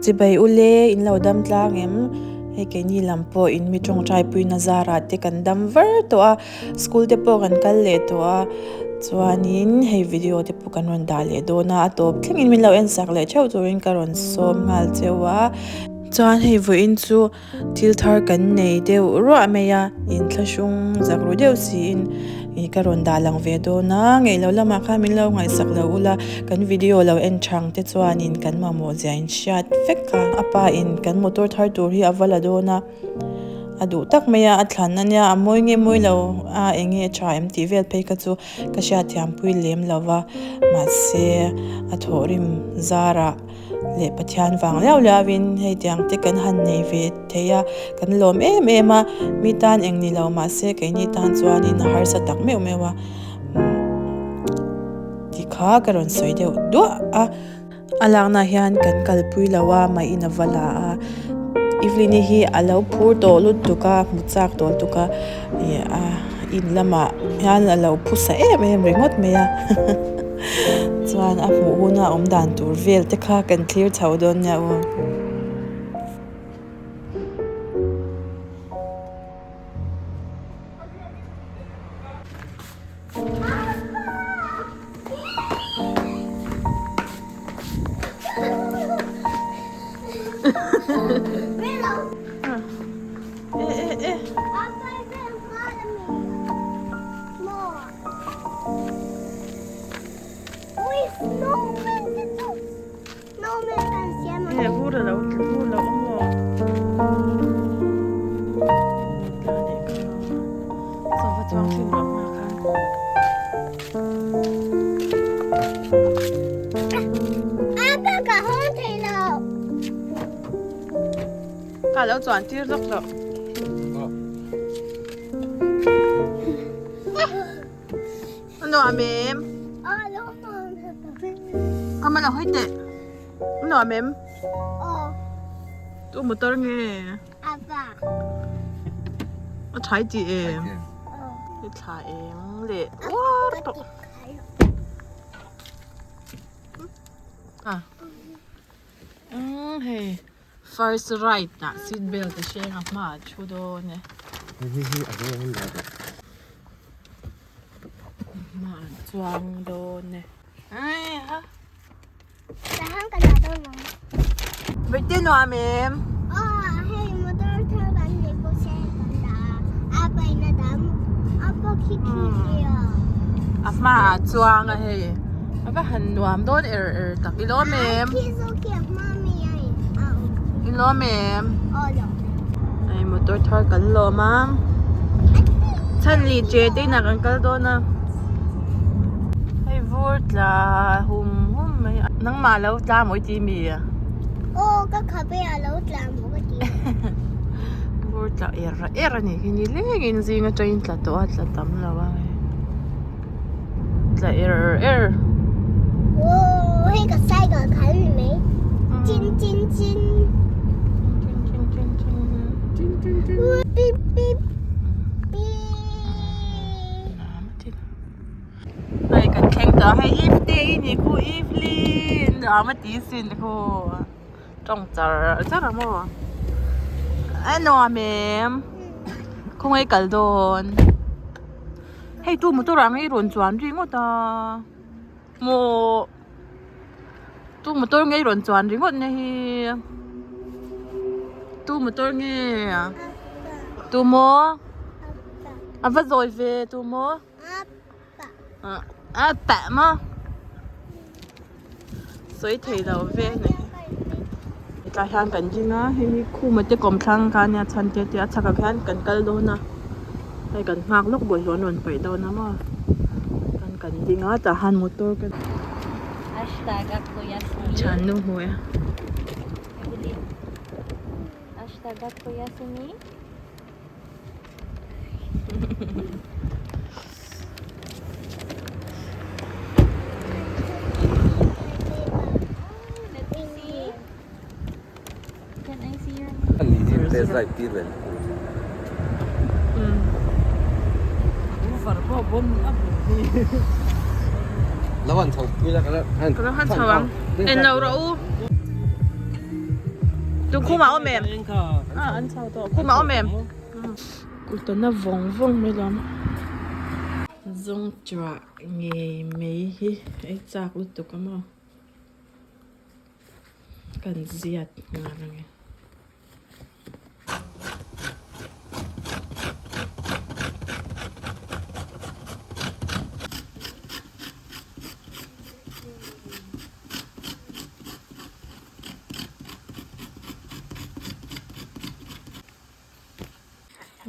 Chibai ule in lo dam tlang em? Hei keini lam pawh in mi tawngtai puina zarah te kan dam var tawh a, school te pawh kan kal leh tawh a, chuanin hei video te pawh kan rawn dah leh dawn a, a tawp thlengin min lo en sak leh theuh turin ka rawn sawm nghal cheu a. Chuan hei vawiin chu Thil thar kan nei deuh ruah mai a, inthlahrung zak ru deuh siin ih ka rawn dah lang ve dawn a, ngeih loh lamah khan min lo ngaihsak lo ula, kan video lo en thang te chuanin kan mamawh zia in hriat vek a, a pa in kan motor thar tur hi a va la dawn a, a duh tak mai a, a thlan a nia, a mawi nge mawi lo a, eng nge tha em tih vel phei kha chu ka hriatthiampui lem lo va, mahse a thawhrim zarah. leh Pathian vang liau liau in hei tiang te kan han nei ve thei a, kan lawm em em a, mi tan eng ni lo mahse keini tan chuanin a harsa tak meuh meuh a tih kha ka rawn sawi deuh duah a. A lakna hian kan kalpui lo a mah in a va la a, Evelyn-i hi a lo phur tawh lutuk a, hmu chak tawh lutuk a, ih a in lamah hian a lo phusa em em ringawt mai a. Chuan a hmuh huna awm dan tur vel te kha kan thlir chho dawn nia aw. Ka lo chuan tir lawk loh. A nuam em? A ma lo hawi teh. A nuam em? Tu motor nge? A thai tih em? I thla eng leh uar tawh. Hei first ride ah seat belt a hreng a hmaah a thu dawn e. Hmaah an chuang dawn e. Vete nuam em? A hmaah chuang a hei. A va han nuam dawn er er tak i lawm em? I lawm em? Hei motor thar kan lawm a. Chhan lih che te inah kan kal dawn a. Hei vur tla hum hum mai a. Nangmah lo tla maw i ti mi? Aw ka khabe a lo tla maw ka ti. Vur tla er er a nih hi ni lengin zing atangin tla tawh a tla tam lo a hei. Tla er er. Aw hei ka cycle khan ni mai. Chin chin chin. Chin chin chin chin. Chin chin chin. Pip pip. Pip. Hei kan thleng tawh a hei Eve te i nih khu Evelyn nuam a ti sin khu tawng char char a maw a nuam em khawngaih kal dawn hei tu motor ah nge i rawn chuan ringawt a maw tu motor nge i rawn chuan ringawt nge hi tu motor nge tu maw a va zawi ve tu maw. A pah maw sawi thei lo ve a ni tlai hian kan ding a hei hi khuma te kawm thlang kha ania chhan te te a chhakah khian kan kal dawn a hei kan nghak lawk bawlhhlawh an rawn paih dawn a maw chuan kan ding a tah hian motor te thiannu hmu e. Ka lo han chho ang. En lo rawh u. Tukhumah awm em? Ah, an chho tawh. Khumah awm em? Kutana vawng vawng mai lawm. Zawng chhuah ngei mai hi ei chak lutuk a maw? Kan ziat nghal ang e.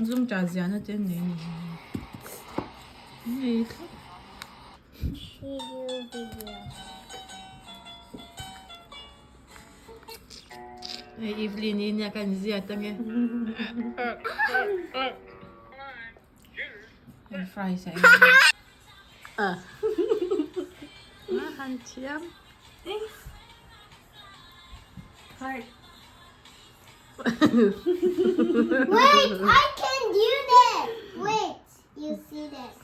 Zum ṭah ziahna te an nei a ni ngei thlap. Hei Evelyn i nia ka inziat ange. Hei fries a ei. Ah. Han thiam. Heart. Wait, I can do that. Wait, you see this.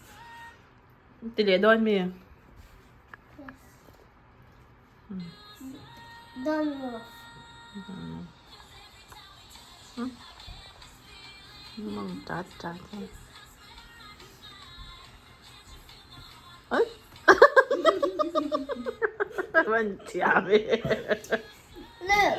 Ti leh dawn mi? Yes. Don't move. Mang chat chat. Oi. Van thiam e. Look.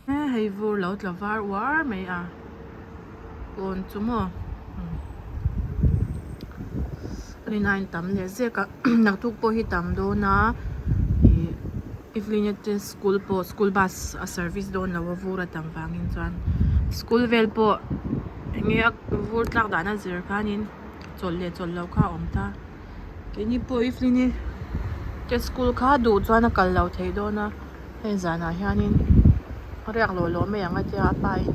Hei vur lo tla var uar mai a kawn chu maw rinaiin tam leh zek a naktuk pawh hi tam dawn a ih Evelyn te school pawh school bus a service dawn lo a vur a tam vangin chuan school vel pawh eng nge a vur tlak dan a zir khanin chawlh leh chawlh loh kha a awm ta. Keini pawh Evelyn i te school kha duh chuan a kal lo thei dawn a hei zanah hianin a riak lawh lawh mai ang a tia a pa in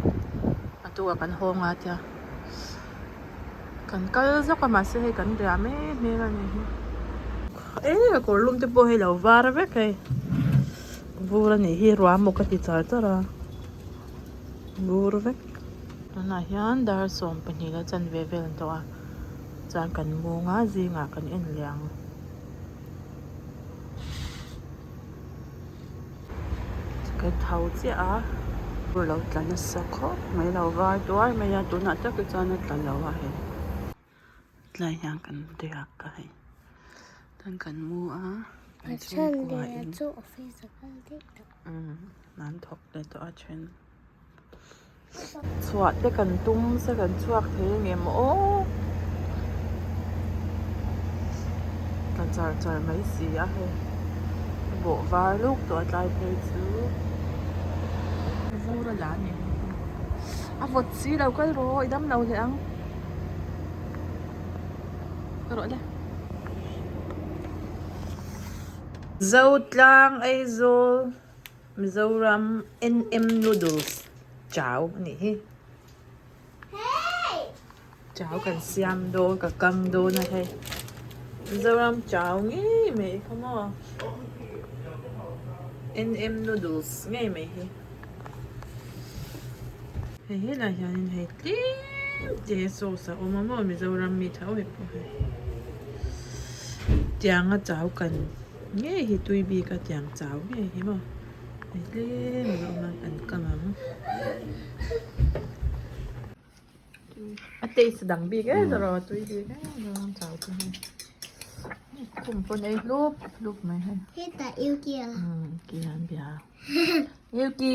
a tukah kan hawng a tia kan kal zawk a mahse hei kan riah mai hmel a ni hi eh ka kawr lum te pawh hei lo var vek hei vur a nih hi ruah maw ka ti char char a vur vek tunah hian dar 12 la chanve vel an tawh a. Chuan kan mung a zingah kan en leh ang. Ka tho chiah a ur lo tla nasa khawp mai lo var tuar mai a tunah tak hi chuan a tla lo a hei tlai hian kan riak a hei chuan kan mu a kan chhungkua in an thawk leh tawh a then. Chhuah te kan tum se kan chhuak thei ang em aw tla char char mai si a hei a bawh var luk tawh a tlai phei chu vur a la a ni a vawt si lo kal rawh i dam lo leh ang ka rawh le. Zotlang Aizawl. Mizoram NM noodles chau a nih hi. Chau kan siam dawn ka kang dawn a hei. Mizoram chau ngei mai kha maw. NM noodles ngei mai hi. Hei helai hianin hei tlem te sauce a awm a maw Mizoram mi tho hei pawh hei. Tianga chau kan. Ngei hi tui bik a tiang chau ngei hi maw hei tlem a awm a kan kang ang a taste dang bik em erawh a tui bik em erawh chau chu hei khum pawn ei hlup hlup mai hei hetah Yuki a Yuki an bia Yuki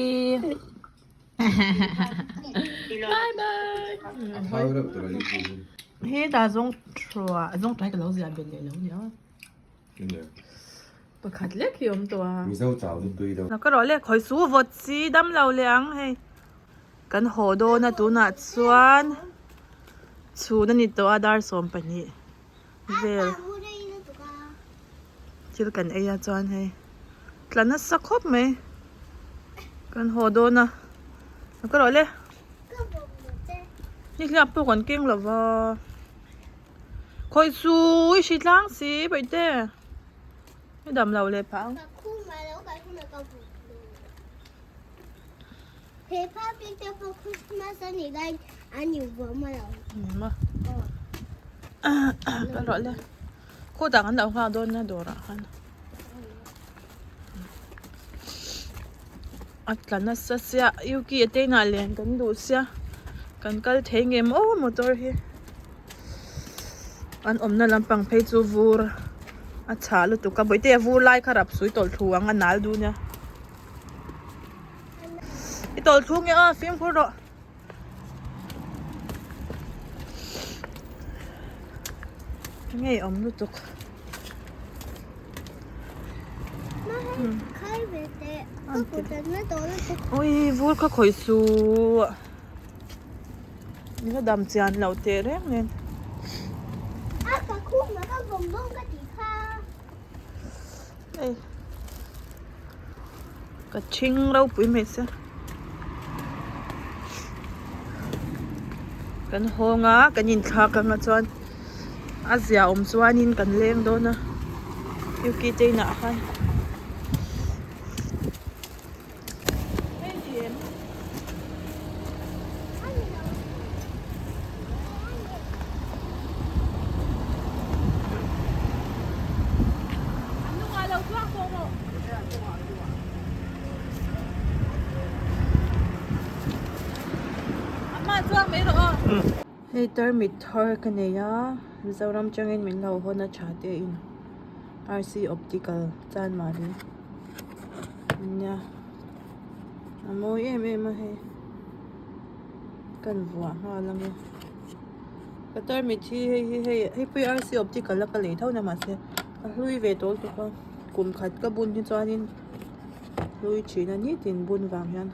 bye bye hetah zawng thua zawng thua hi ka lo ziah belh leh lo nia. Pakhat lek hi awm tawh a. Mizo chau chu tui deuh. Ka rawh le khawi su vawt si dam lo leh ang hei. Kan haw dawn a tunah chuan chhun a ni tawh a dar 12 vel. Thil kan ei a chuan hei tla nasa khawp mai. Kan haw dawn a. Ka rawh le. Ni hliap pawh kan keng lova. Khawi chu i hri tlang si Bawihte i dam lo leh phah ang. Ka rawh le khutah kan lo nghak dawn nia dawrah khan. A tla nasa sia Yuki a te inah len kan duh sia kan kal thei ngem aw motor hi an awmna lampang phei chu vur a chhah lutuk a bawihte a vur lai kha rap sui tawlh thlu ang a nal duh nia i tawlh thlu nge aw fimkhur rawh. Ngei awm lutuk. Ui vur kha khawih suh ila dam chian loh teh reng nen. Hei ka thing ropui mai se kan hawng a kan inthlak anga chuan a zia awm chuanin kan leng dawn a yuki te inah khan. Hei tarmit thar ka nei a Mizoram changin min lo hawn a tha te in RC optical chanmari. Nia a mawi em em a hei kan vuah nghal ang e ka tarmit hi hei hi hei hei pawh hi RC optical a ka lei tho na mahse ka hlui ve tawh lutuk a kum khat ka bun hi chuanin hlui thin a nitin bun vang hian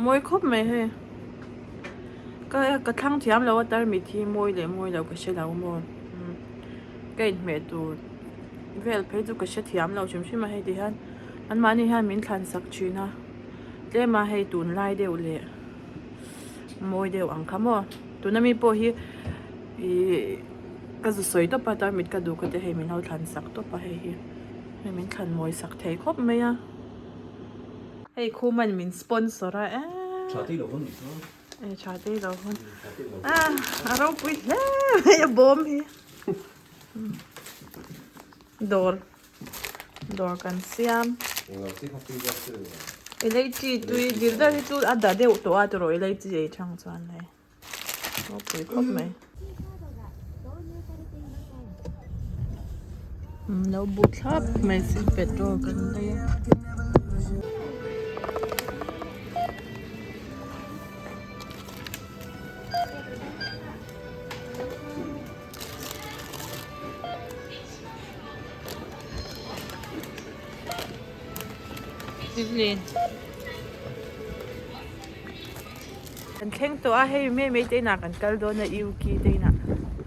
mawi khawp mai hei ka ka thlang thiam lo a tarmit hi mawi leh mawi lo ka hre lo maw ka inhmeh tur vel phei chu ka hre thiam lo hrim hrim a hei ti hian anmahni hian min thlan sak thin a tlem a hei tunlai deuh leh mawi deuh ang kha maw tuna mi pawh hi ihh ka zu sawi tawp a tarmit ka duh ka tia hei min lo thlan sak tawp a hei hi. Hei min thlan mawi sak thei khawp mai a. Hei Khuman min sponsor a eee. Tha tei lo hun nih chu. E tha tei lo hun. Ah a ropui hle mai a bawm hi. Dawr dawr kan siam. Elaichi tui dil ber hi chu a da deuh tawh a tiraw elaichi ei chang chuan hei. Ropui khawp mai. Lo bu thlap mai si petrol kan lei a. Evelyn. Kan thleng tawh a, hei mei mei te inah kan kal dawn a, Yuki te inah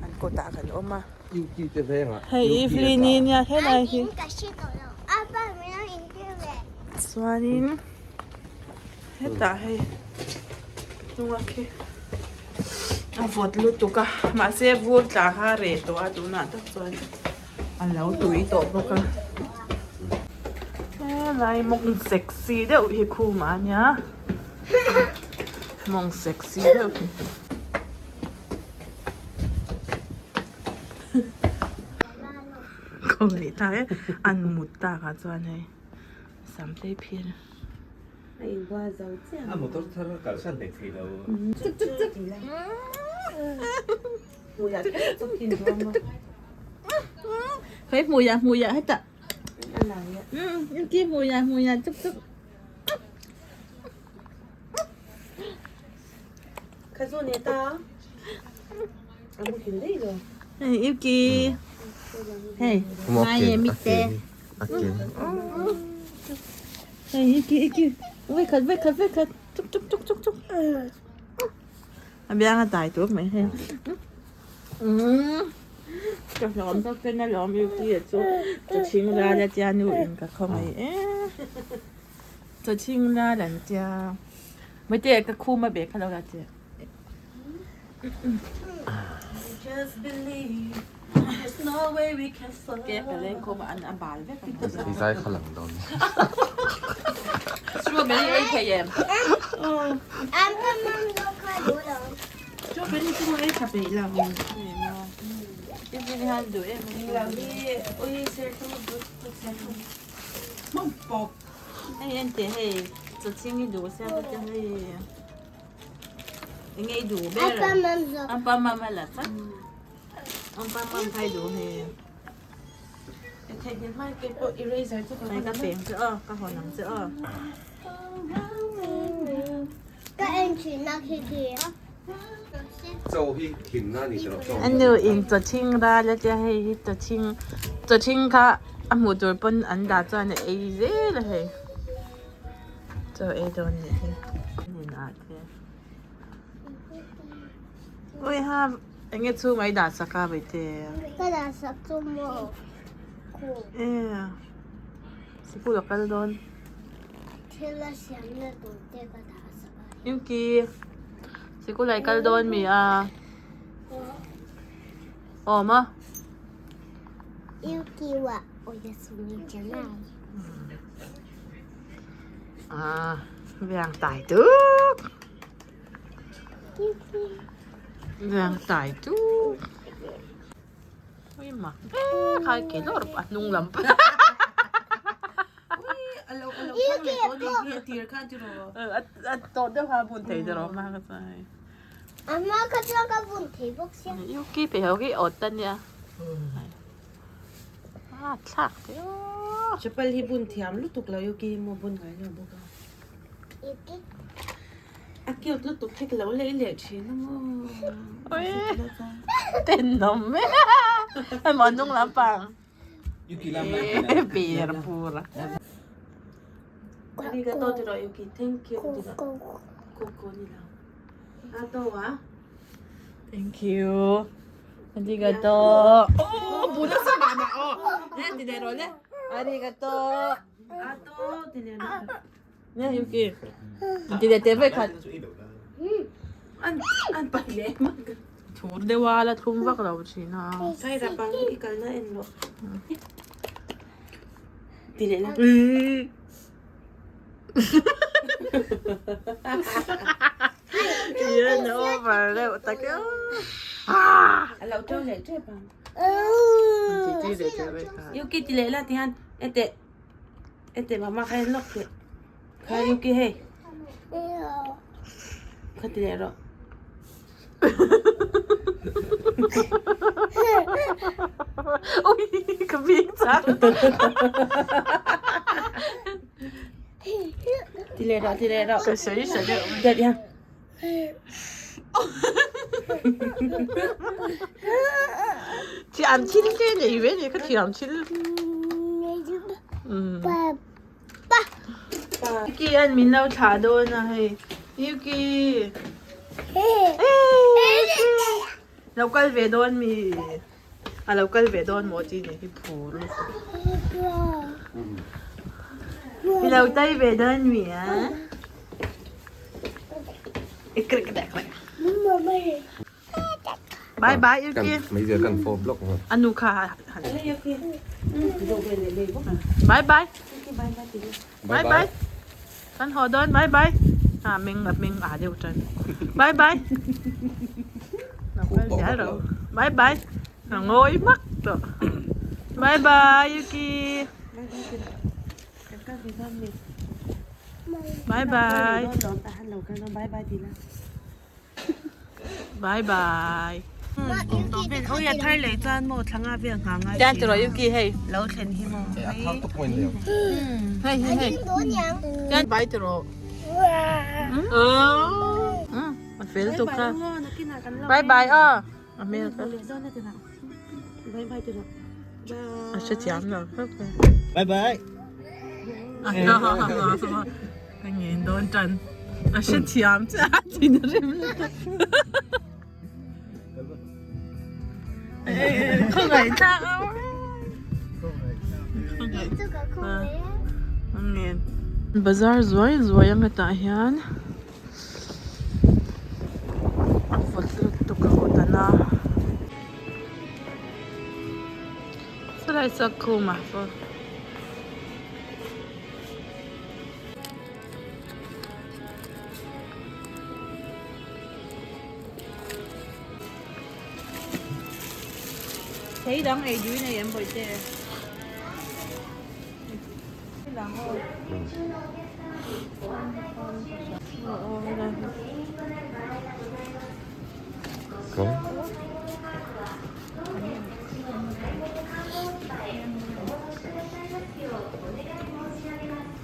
an kawtah kan awm a. Yuki te vengah Hei Evelyn i nia helai hi. Chuanin hetah hei hnunga khi a vawt lutuk a, mahse vur tla kha a reh tawh a tunah tak chuan a lo tui tawh bawk a. Helai mawng sexy deuh hi khumah a nia. Mawng sexy deuh hi. Kawng leh tak e an mut takah chuan hei sam te phir. A inbual zo chiah. A motor thar kalsan hlei thei lo. Chuk chuk chuk. Hmuiah kher chuk thin ruam a. Hei hmuiah hmuiah hetah. A lang e. Ki hmuiah hmuiah chuk chuk. Hey Yuki. Hey. Mai mite. Hey Yuki Yuki. Wake up wake up wake up. Chuk chuk chuk chuk chuk. A biang a tai tur mai hei. Ka hlawm tak ten a lawm Yuki a chu. Ka chhing ral a tia nu in ka khawngaih e. Ka chhing ral an tia. Mate ka khum a bag kha lo la che. Ke ka leng khum an a bal vek ang. I zai kha lang dawn. Strawberry ei thei em? Strawberry chu ei tha peih lo. Hei en teh hei chawchhing i duh sia ka tia hei enge i duh ber Appa mam a la tlat Appa mam kha i duh hei Hei ka peng che aw ka hawn ang che aw. Ka en thin a khi khi a. Chaw hi hlimna a ni tawh chaw. A nu in chawchhing ral a tia hei hi chawchhing chawchhing kha a hmuh tur pawn an dah chuan a ei zel a hei chaw ei dawn nih hi nin ah te ui ha enge chhung a i dah sak a vaite Ka dah sak chu maw e sikul a kal dawn. Thil a siamna tur te ka dah sak a. Yuki, sikul ah i kal dawn mi a? Awm a? Yuki wa oyasumi janai. Ah, veng tai tuk. Veng tai tuk. Ui mak e khai ke lawr a hnung lam pawh a tawh deuh kha a bun thei tawh hma kha chuan hei A hma kha chuan ka bun thei bawk sia. Yuki pe ho khi awt a nia a thlak teh aw. Chapal hi bun thiam lutuk lo Yuki hi maw bun ngai lo bawk a. Yuki. A cute lutuk hi ka lo lei leh thin a maw. Ui tenawm e a maw hnung lampang per pur a. Arigato ti rawh Yuki thank you ti rawh koko ni lo a to a. Thank you arigato oh bu nasa mah mah aw le ti leh rawh le arigato a to ti leh rawh. Nge Yuki ti leh teh vek khat. An an pai leh mak. Thur deuh a la thlum vak lo thin a. Kai rapang i kalna en rawh. Ti leh la. Yan over deuh tak e. A lo teuh leh tep ang. Ti ti leh teh vek khat. Yuki ti leh la ti hian ete. Ete mama kha en lawk teh. Kha Yuki hei. Kha ti leh rawh. Ui ka bing chak. Ti leh rawh ti leh rawh. Ka sawi sa deuh. Deuh ya. Thiam thil te nei ve ni ka thiam thil. Yuki an min lo thlah dawn a hei. Yuki. Lo kal ve dawn mi. A lo kal ve dawn maw tih nih hi phur lutuk. I lo tai ve dawn mi a? Bye bye Yuki. Meizial kan four block. A nu kha Bye bye. Bye bye. Kan haw dawn bye bye. A meng a meng a deuh tan. Bye bye. Lo kal zel rawh. Bye bye. A ngawi hmak tawh. Bye bye Yuki. Bye bye. Bye bye. Tian ti rawh Yuki hei. Lo thlen hi maw. Hei hei hei. Tian bye ti rawh. A fel tuk kha. Bye bye aw. A hmel kha. Bye bye ti rawh. A hrethiam lo khawp mai. Bye bye. Ka ngen dawn tan. A hrethiam che a thin a rem lutuk. Khawngaih thlak a. Khawngaih. Bazar zuai zuai ang hetah hian a vawt lutuk a kut a na. Saw lai saw khum ah pawh. Thei dang ei duin ei em bawihte? lang aw. Aw helai hi.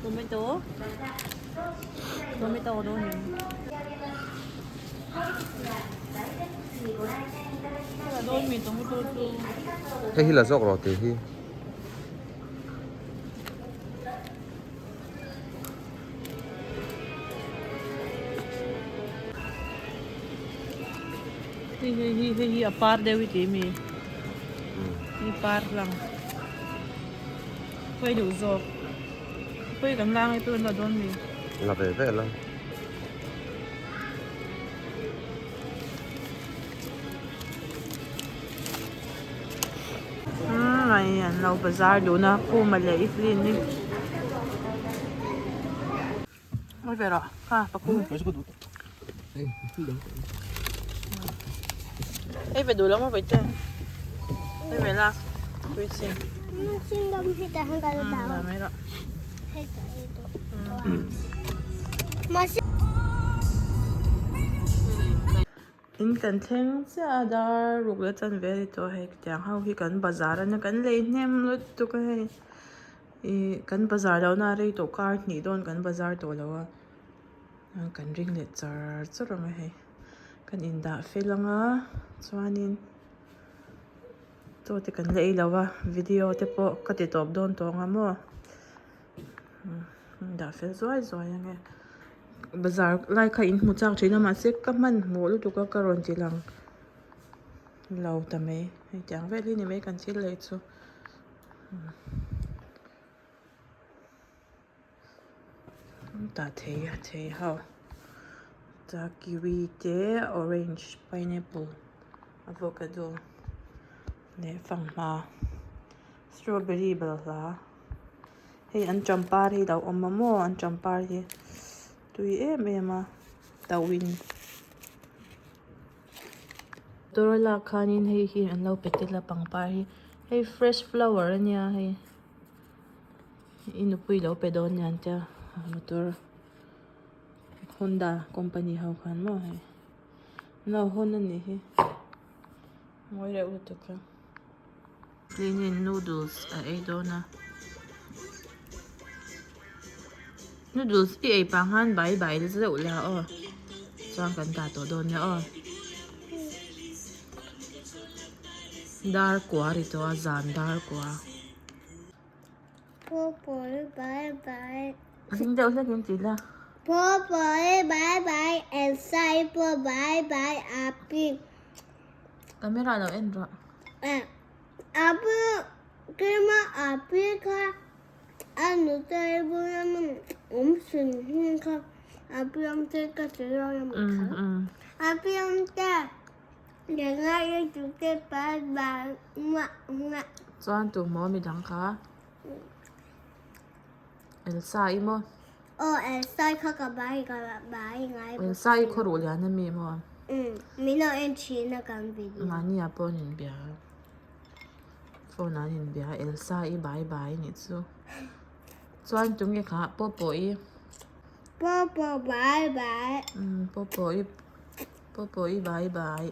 Tomato. Tomato dawn em? Hei hi la zawk rawh tih hi. Hei hei hi hei hi a par deuh i tih mi hi par lang pawi duh zawk pawi kan la ngai pawh an la dawn mi. La ve ve la. Umm hei an lo bazar dun a Puma leh Evelyn hi Ngawi ve rawh kha paku Hei ve duh lo maw vawi te Hei ve la tui chin Umm dah mai rawh. In kan thleng chiah a dar ruk leh chan ve a ni tawh hei tiang ho hi kan bazar a nia kan lei hnem lutuk a hei ih kan bazar loh na a rei tawh kar hnih dawn kan bazar tawh lo a kan ring leh char char ang a hei kan indah fel ang a chuanin. Chaw te kan la ei lo a video te pawh ka ti tawp dawn tawh ang a maw dah fel zuai zuai ang e bazar lai kha in hmu chak thin a mahse ka hmanhmawh lutuk a ka rawn ti lang lo ta mai hei tiang vel hi ni mai kan thil lei chu. Tah thei a thei ho chuan kiwi te orange pineapple avocado leh fanghma strawberry balhla hei anṭam par hi alo awm a maw anṭam par hi tui em em a tauhin motor a lak khanin hei hi an lo pe tel a pangpar hi hei fresh flower ania hei. I nupui lo pe dawn nia an tia motor Honda company ho khan maw hei no hawn a nih hi ngawi reuh lutuk a cleaning noodles a ei dawn a noodles i ei pah khan bai bai zeuh la aw chuan kan dah tawh dawn nia aw dar kua ri tawh a zan dar kua. Purple bye bye. Zing deuh hlek in ti la. Purple bye bye and cyber bye bye api. Camera lo en rawh. Api kima api kha anu te bula um sin hin kha api am te ka ti lo ya kha. Api am te Chuan tu maw midang kha Elsa i maw? Aw Elsa i kha ka bai ka bai ngai bawk. Elsa i khaw ruh lian ami maw? Um min lo en thin a kan video. Mahni ah pawh an inbia phone ah an inbia Elsa i bai bai nih chu. Chuan tunge kha Popo i? Popo bai bai. Um Popo i. Pawpaw i bai bai.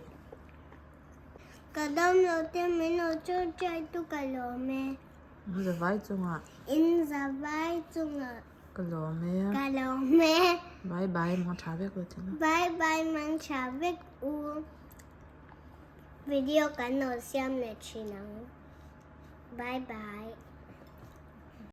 Ka dam lo te min lo chur chai tu ka lawm e. In za vai chungah. In za vai chungah. Ka lawm e. Ka lawm e. Bai bai mang tha vek u tina. Bai bai mang tha vek u. Video kan lo siam leh thin ang. Bye bye.